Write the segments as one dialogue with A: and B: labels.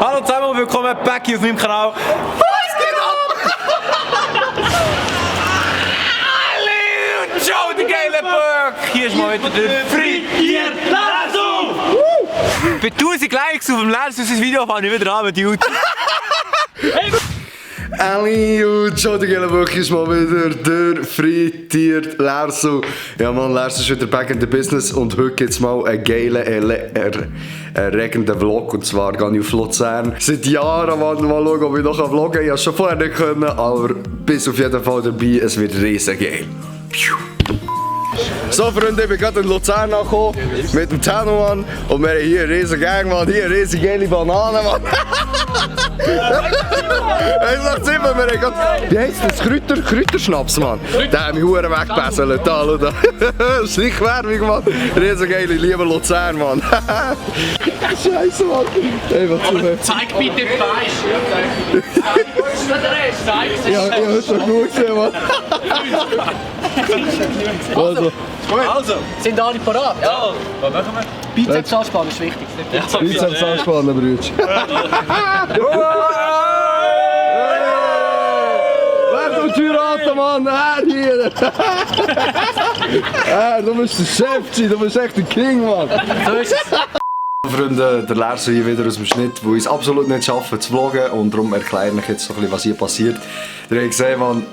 A: Hallo zusammen und willkommen back hier auf meinem Kanal. Was geht ab? Hallo, Tschou, die geile Böck. Hier ist mal wieder der frittierte Lärsu. Bei 1000 Likes auf dem Lärsu das Video fange ich wieder an mit YouTube.
B: Hallo, Tschou, die geile Böck ist mal wieder der frittierte Lärsu. Ja man, Lärsu ist wieder back in the business und heute gibt es mal einen geilen, erregenden Vlog. Und zwar gehe ich auf Luzern. Seit Jahren mal schauen, ob ich noch vloggen kann. Ich konnte es schon vorher nicht können, aber bis auf jeden Fall dabei, es wird riesen geil. So Freunde, ich bin gerade in Luzern angekommen mit dem Thänu, Mann. Und wir haben hier eine riesen Gang, Mann. Hier eine riesen geile Banane, Mann. Ich sag's immer, wir haben gerade... Wie heisst das? Kräuterschnaps, Mann. Den haben wir verdammt weggebesselt. Da, schau da. Schlicht Werbung, Mann. Riesen geile, liebe Luzern, Mann. Scheiße, Mann. Hey, was zu heftig.
C: Zeig bitte Fleisch. Zeig
B: Ja, ich hab's schon gut gesehen, Mann.
C: Also, sind alle parat? Ja. Was machen wir? Bizeps anspannen ist wichtig.
B: Bizeps anspannen, Brütsch. Wer tut heiraten, Mann? Hier! Du bist der Chef, du bist echt der King, Mann.
C: So ist es.
B: Freunde, der Lärsu hier wieder aus dem Schnitt, wo ich es absolut nicht schaffe zu vloggen und darum erkläre ich jetzt so ein bisschen, was hier passiert. Ihr habt gesehen, man,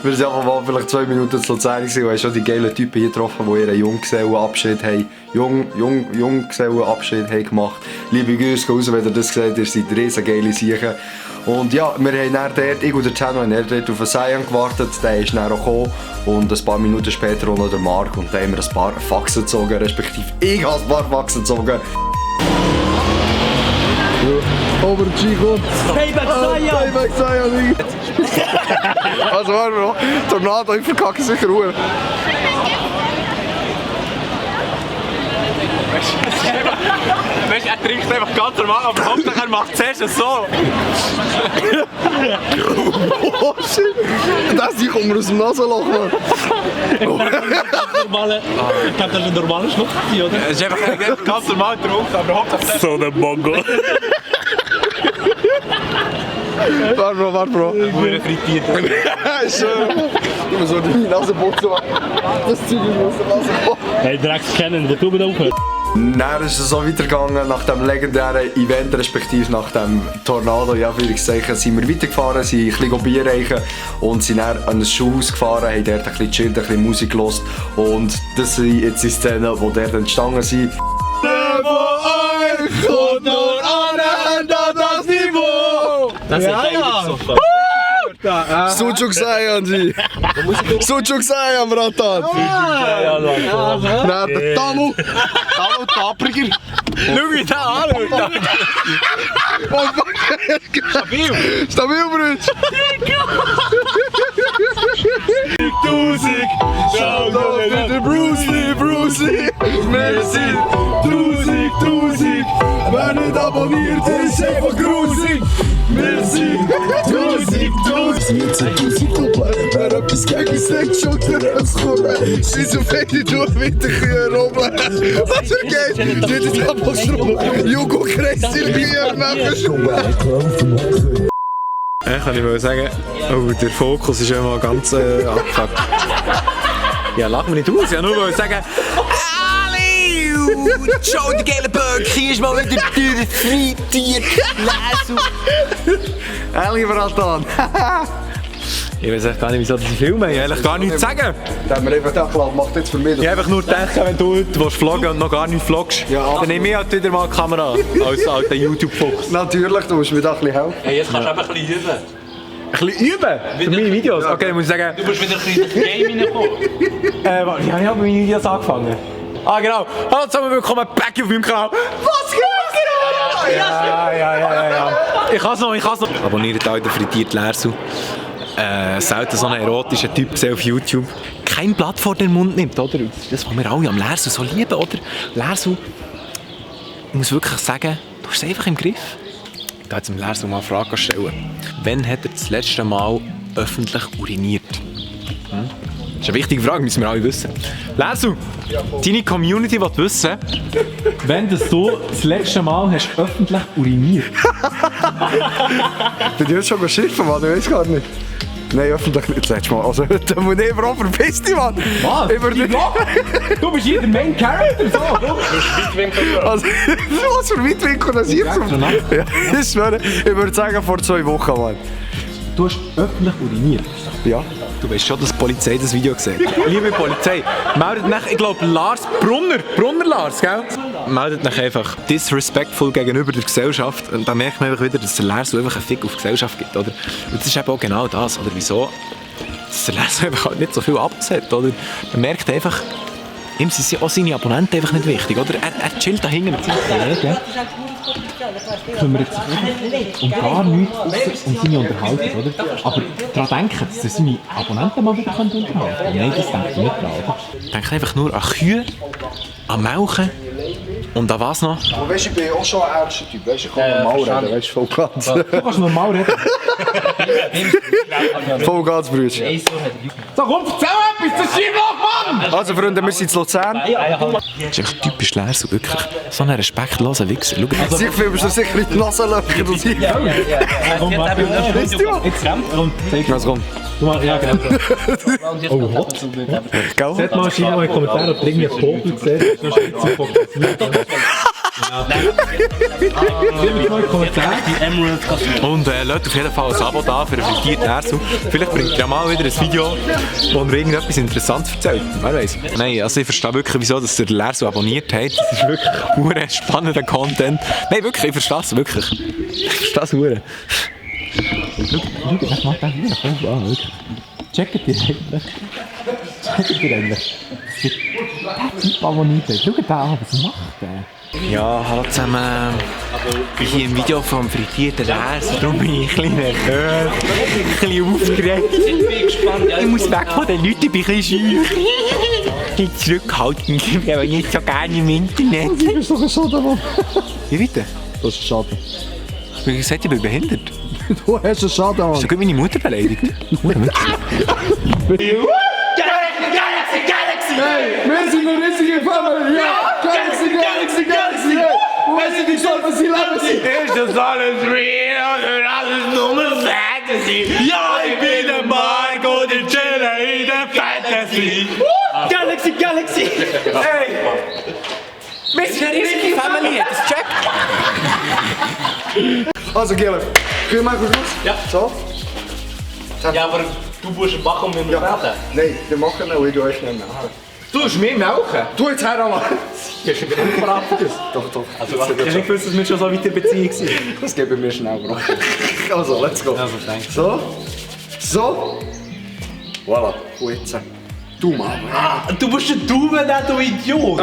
B: wir sind einfach mal vielleicht 2 Minuten zu Luzern und haben schon die geilen Typen hier getroffen, die ihren Junggesellenabschied haben gemacht. Liebe Grüße raus, wenn ihr das seht, ihr seid riesen geile Siechen. Und ja, wir haben dann dort, ich und der Thänu haben dort auf EifachSayan gewartet, der ist dann auch gekommen und ein paar Minuten später auch noch der Marc und dann haben wir ein paar Faxen gezogen, respektive ich habe ein paar Faxen gezogen. Over Chico.
C: EifachSayan!
B: EifachSayan! Also warte mal, Tornado, ich verkacke sicher Ruhe.
A: Weißt du, er trinkt einfach ganz normal, aber Hauptsache er macht zuerst so.
B: Oh shit! Das hier kommt mir aus dem Nasenloch, Mann.
C: Ich glaube, das ist ein normaler Schluck, oder?
A: Es ist einfach ganz normal getrunken, aber Hauptsache
C: So ein Mongo.
B: Warte, Bro.
A: Hure frittiert.
B: Schön. Ich muss so die Nase putzen. Das Zeug muss die Nase putzen.
C: Hey, Drecks kennen, wo du mit umgehört.
B: Dann ist es so weitergegangen, nach dem legendären Event, respektive nach dem Tornado, ja, sind wir weitergefahren, sind ein bisschen Bier reichen und sind dann an ein Schulhaus gefahren, haben dort ein bisschen chillt, ein bisschen Musik gehört und das sind jetzt die Szenen, die dort entstanden sind. Euch kommt nur an das Niveau!
C: Das ist ja.
B: EifachSayan, Sie! EifachSayan, Bratan! Dann der Thänu! Thänu, Tapriger!
A: Schau mich da an, Alter!
B: Stabil, Brütsch! 1000! Schau doch wieder Bruce Lee! Wir sind 1000! Wer nicht abonniert, ist einfach grusig! Wir sind 1000! Wer etwas gegen Sex schaut, der rauskommt! Schizophrenie durch mit den Kühen rubbeln! Was für Geld! Nicht das Apostroph! Jugo Kreisel hier machen!
A: Kann ich mal sagen, oh, der Fokus ist immer ganz abgefuckt. Ja, lach mich nicht aus, ich nur sagen, hallo, Tschou, die geile Böck, hier ist mal wieder der frittierte Lärsu.
B: Hallo, Bratan!
A: Ich weiß echt gar nicht, wieso ich filme, ich will eigentlich gar nichts sagen.
B: Da haben wir einfach gedacht, macht jetzt für mich.
A: Ich habe einfach nur gedacht, wenn du heute vloggen und noch gar nicht vloggst,
B: Ja,
A: dann nehme ich halt wieder mal die Kamera als alter YouTube-Fuchs.
B: Natürlich, du musst mir da ein bisschen helfen.
C: Hey, jetzt kannst du einfach ein bisschen üben.
A: Ein bisschen üben? Für meine Videos? Okay, muss ich sagen...
C: Du musst wieder ein bisschen ins Game reinkommen.
A: Warte, wie habe ich mit meinen Videos angefangen? Ah, genau. Hallo zusammen, willkommen back auf meinem Kanal. Was genau? Ja. Ich kann es noch. Abonniert alle den frittierten Lärsu. Selten so einen erotischen Typ gesehen auf YouTube. Kein Blatt vor den Mund nimmt, oder? Das ist das, was wir alle am Lärsu so lieben, oder? Lärsu, ich muss wirklich sagen, du hast es einfach im Griff. Ich darf jetzt dem Lärsu mal eine Frage stellen. Wann hat er das letzte Mal öffentlich uriniert? Das ist eine wichtige Frage, müssen wir alle wissen. Lärsu, Deine Community will wissen, wenn du das letzte Mal hast öffentlich uriniert.
B: Bin ich jetzt schon geschiffen, Mann? Ich weiß gar nicht. Nein, öffentlich nicht das letzte Mal. Also heute muss ich überhaupt verpiss dich, Mann.
A: Was? Du bist hier der Main Character, so.
B: Also, was für Weitwinkel das hier zum... Ja, ich schwöre, ich würde sagen vor 2 Wochen, Mann.
A: Du hast öffentlich uriniert.
B: Ja.
A: Du weißt schon, dass die Polizei das Video gesehen hat. Liebe Polizei, meldet nach, ich glaube Lars Brunner Lars, gell? Meldet nach einfach disrespectful gegenüber der Gesellschaft. Und dann merkt man einfach wieder, dass der Lärsu einfach einen Fick auf die Gesellschaft gibt, oder? Und das ist eben auch genau das, oder? Wieso? Dass der Lärsu einfach halt nicht so viel abzieht, oder? Man merkt einfach, ihm sind auch seine Abonnenten einfach nicht wichtig, oder? Er chillt da hinten mit seinen Kollegen. Kümmert sich um gar nichts um seine Unterhaltung, oder? Aber daran denken, dass seine Abonnenten mal wieder unterhalten können. Nein, das denke ich nicht dran, oder? Denkt einfach nur an Kühe, an Melken und an was noch?
B: Aber weißt du, ich bin auch schon ein ernster Typ. Weißt du, ich kann normal reden, weißt du, voll ganz.
A: Du kannst normal reden.
B: Voll ganz, Brüder.
A: So, komm, erzähl etwas, das ist Mann!
B: Also, Freunde, wir sind in Luzern.
A: Das ist echt typisch Lärsu, wirklich. So ein respektloser Wichser. Schau,
B: Sie filmst du sicher in die Nasenlöcher. Was kommt?
A: Ja, genau. Oh, hot. Seht mal, schreibt mal in die Kommentare, ob ihr irgendwie einen Popel gesehen habt. Das ist noch fokussiert. Und lasst auf jeden Fall ein Abo da für einen frittierten Lärsu. Vielleicht bringt ihr ja mal wieder ein Video, wo ihr irgendetwas Interessantes erzählt. Wer weiß. Nein, also ich verstehe wirklich, wieso dass ihr den Lärsu abonniert habt. Das ist wirklich hure spannender Content. Nein, wirklich, ich verstehe es wirklich. Ich verstehe es hure. Schau, das macht auch wieder voll an, wirklich. Checkt ihr eigentlich? Checkt ihr eigentlich? Der Typ abonniert hat. Schaut da an, was macht der? Ja, hallo zusammen. Ich bin hier im Video vom frittierten Lärsu, darum bin ich ein bisschen nervös, ein bisschen aufgeregt. Ich bin gespannt. Ich muss weg von den Leuten, ich bin ein bisschen scheu. Ich bin zurückhaltend, ich bin aber nicht so gerne im Internet.
B: Du bist doch ein Schaden, Mann.
A: Wie bitte?
B: Das ist ein Schaden.
A: Ich habe gesagt, ich bin behindert.
B: Du hast einen Schaden, Mann.
A: Hast du meine Mutter beleidigt?
B: Hey, wir sind eine riesige Family! Ja! Galaxy! Wer sind die Stolpen, sie leben sie?
A: Ist das alles real oder alles nur Fantasy? Ja, ich bin der Marco, der Chiller in der Fantasy! Galaxy! Hey! Wir sind eine riesige Family, das checkt!
B: Also, Gelle, können wir mal kurz?
C: Ja.
B: So?
C: Ja, aber du musst machen, wenn wir reden.
B: Nein, wir machen noch, ich tue euch nicht melken.
A: Du hast mir melken?
B: Du jetzt her, Mann!
A: Das ist ein Unverratetes.
B: Doch.
A: Also, ich habe nicht gewusst, dass wir schon so weit in der Beziehung sind.
B: Das geben wir schnell, Bro. Also, let's go.
A: Also, danke.
B: So. Voilà, und jetzt. Du, Mann.
C: Du musst den Daumen nehmen, du Idiot!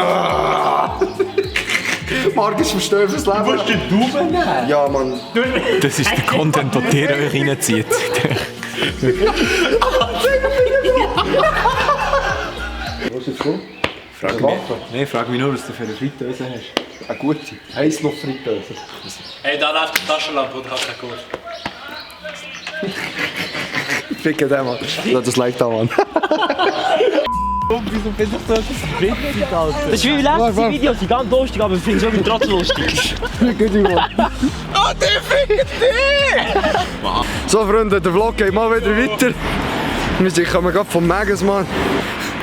B: Markus verstört fürs Leben.
C: Du musst den Daumen nehmen!
B: Ja, Mann.
A: Das ist der Content, den ihr euch reinzieht.
B: Was ist jetzt gut?
A: Frag mich. Nein, frag mich nur, was du für eine Fritteuse hast.
B: Eine gute Heißluftfritteuse.
C: Hey, da läuft die Taschenlampe und hat keinen Gurt.
B: Ficke den, Mann. Lass das Like da, Mann.
C: Wieso findest du das witzig, Alter? Das ist wie letzte Videos, die ganz lustig, aber ich finde es trotzdem lustig.
B: Ficke dich, Mann.
A: Oh, der fickt dich!
B: So, Freunde, der Vlog geht mal wieder weiter. Wir kommen gerade vom Megas, Mann.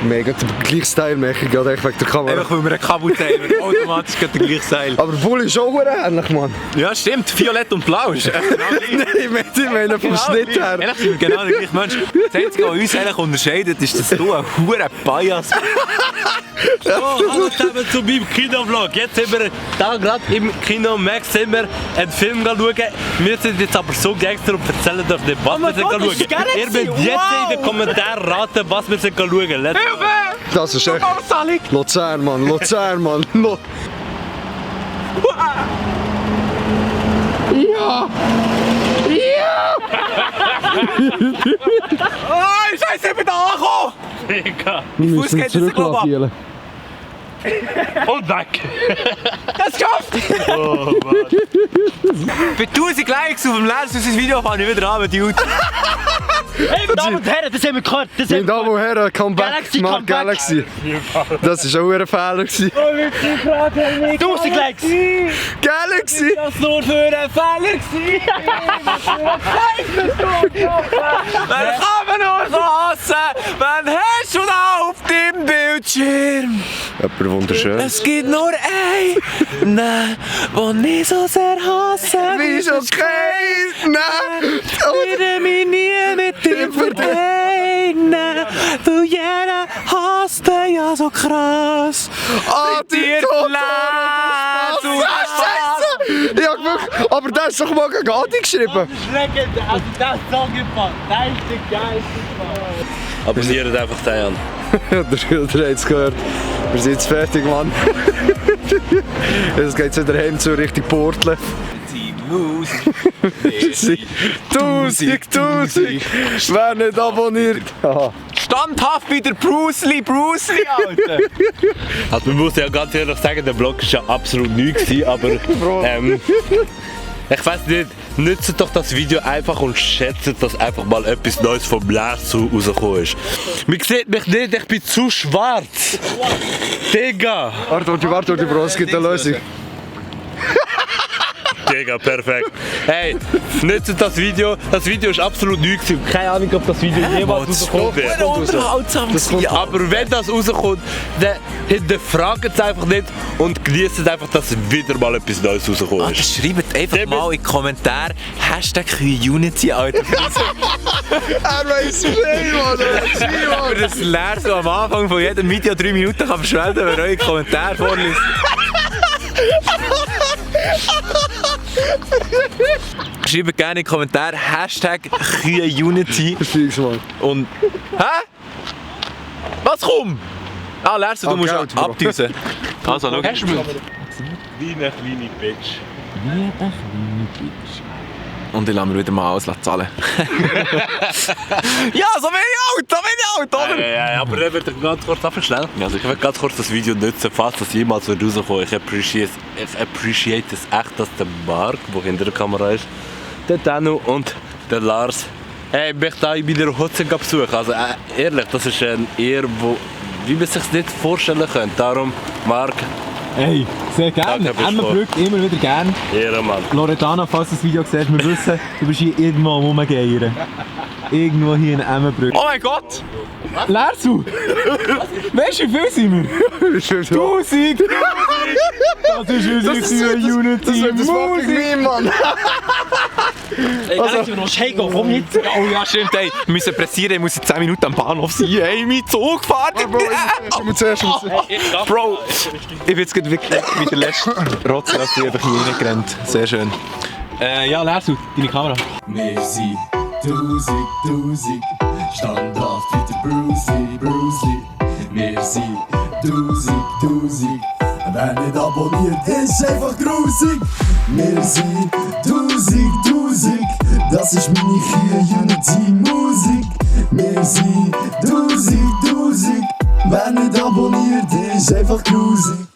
B: Mega der gleiche Style, merke ich gerade echt wegen der Kamera.
A: Einfach weil wir einen Kabel teilen, automatisch geht der gleiche Style.
B: Aber Bull ist auch ähnlich, Mann.
A: Ja, stimmt, Violett und Blau ist echt genau gleich.
B: Ich meine vom Schnitt her.
A: Ehrlich sind wir genau der gleiche Mensch. Das Einzige, was uns eigentlich unterscheidet, ist, dass du ein verdammter Bias bist.
C: So, hallo zusammen zu meinem Kinovlog. Jetzt sind wir da gerade im Kino Max sind wir einen Film schauen. Wir sind jetzt aber so Gangster und erzählen euch nicht, was wir schauen. Ihr müsst jetzt in den Kommentaren raten, was wir schauen. Let's go.
B: Das ist echt Luzern, Mann. Ja!
A: Oh, Scheiße, ich bin da angekommen!
C: Digga.
B: Wir
A: Fuß
B: müssen
A: geht jetzt, glaub ich,
B: zurücklassen.
C: Und weg!
A: Das geschafft!
C: Oh Mann.
A: Bei 1000 Likes auf dem Lärsu sein Video fange ich wieder an mit YouTube.
D: Hey, meine Damen und Herren, das haben wir gehört.
B: Meine Damen und Herren, Comeback,
D: Galaxy,
B: Smart
D: Comeback.
B: Galaxy. Das war auch ein Fehler.
D: 1000 Likes.
B: Galaxy!
A: Das nur für einen Fehler gewesen. Man kann man nur so hassen, wenn hast du da auf dem Bildschirm.
B: Jemand wunderschön.
A: Es gibt nur einen, den ich so sehr hasse.
B: Wie ist okay? Nein!
A: Würde mich nie mit ihm vereinen. Du, jeder hasst ihn ja so krass.
B: Die
A: Lärsu.
B: Scheiße! Ja, wirklich. Aber der ist doch mal gegen Adi geschrieben.
D: Legendär, also das Song gefallen. Das ist der geilste Fall.
C: Abonniert einfach Sayan.
B: Der Schüler hat es gehört. Wir sind jetzt fertig, Mann. Jetzt geht es wieder heim zu Richtung Portland. Tausend! Wer nicht abonniert? Aha.
A: Standhaft wie der Bruce Lee, Alter.
C: Also man muss ja ganz ehrlich sagen, der Vlog war ja absolut neu gewesen, aber ich weiss nicht, nützt doch das Video einfach und schätzt, dass einfach mal etwas Neues vom Lärsu rausgekommen ist. Man sieht mich nicht, ich bin zu schwarz. Digga!
B: Warte, Bro, es gibt eine Lösung.
C: Digga, perfekt. Hey, nützt das Video. Das Video ist absolut neu gewesen. Keine Ahnung, ob das Video jemals rauskommt. Aber wenn das rauskommt, dann hinterfragt es einfach nicht und genießt einfach, dass wieder mal etwas Neues rauskommt.
A: Schreibt einfach mal in die Kommentare #Unity, Alter.
B: Er weiss viel, Mann!
A: Für das Lärsu am Anfang von jedem Video 3 Minuten kann verschwenden, wenn er eure Kommentare vorliest. Schreibt gerne in die Kommentare #Unity.
B: Fix, Mann.
A: Und. Hä? Was komm? Ah, Lärsu, du musst
B: Geld, Bro.
A: abdüsen. Also, schau.
C: Hast du mich? Wie eine kleine Bitch.
A: Und ich lasse mir wieder mal alles zahlen. Ja, so bin ich alt, oder?
C: Ja, aber dann würde ich ganz kurz abschneiden. Also ich will ganz kurz das Video nutzen, falls das jemals rauskommt. Ich appreciate es echt, dass der Marc, der hinter der Kamera ist, der Thänu und der Lars, mich da in meiner Hotze besuchen. Also ehrlich, das ist eine Ehre, wie man sich nicht vorstellen könnte. Darum, Marc,
E: Hey, sehr gerne.
C: Danke,
E: Emmenbrück, immer wieder gerne.
C: Ehrenmann.
E: Loredana, falls du das Video siehst, wir wissen, du bist hier irgendwo am Rumgeiern. Irgendwo hier in Emmenbrück.
A: Oh mein Gott!
E: Lärsu! Weißt du, wie viel sind wir? 1000! Das ist unsere Unity
B: Das wird das fucking Meme, Mann!
D: Hey, komm jetzt.
A: Oh ja, stimmt, ey. Wir müssen pressieren, ich muss in 10 Minuten am Bahnhof sein. Hey, mein Zug fährt!
B: Ich muss zuerst...
A: Bro, ich bin jetzt wirklich wie der letzte Rotz, dass ich einfach hier reingerannt. Sehr schön.
E: Ja, Lärsu, deine Kamera.
F: Wir sind 1000, standhaft wie der Bruce Lee. Wir sind 1000, wer nicht abonniert, ist einfach grusig. Wir sind 1000, das ist meine Unity-Musik. Wir sind 1000, wer nicht abonniert, ist einfach grusig.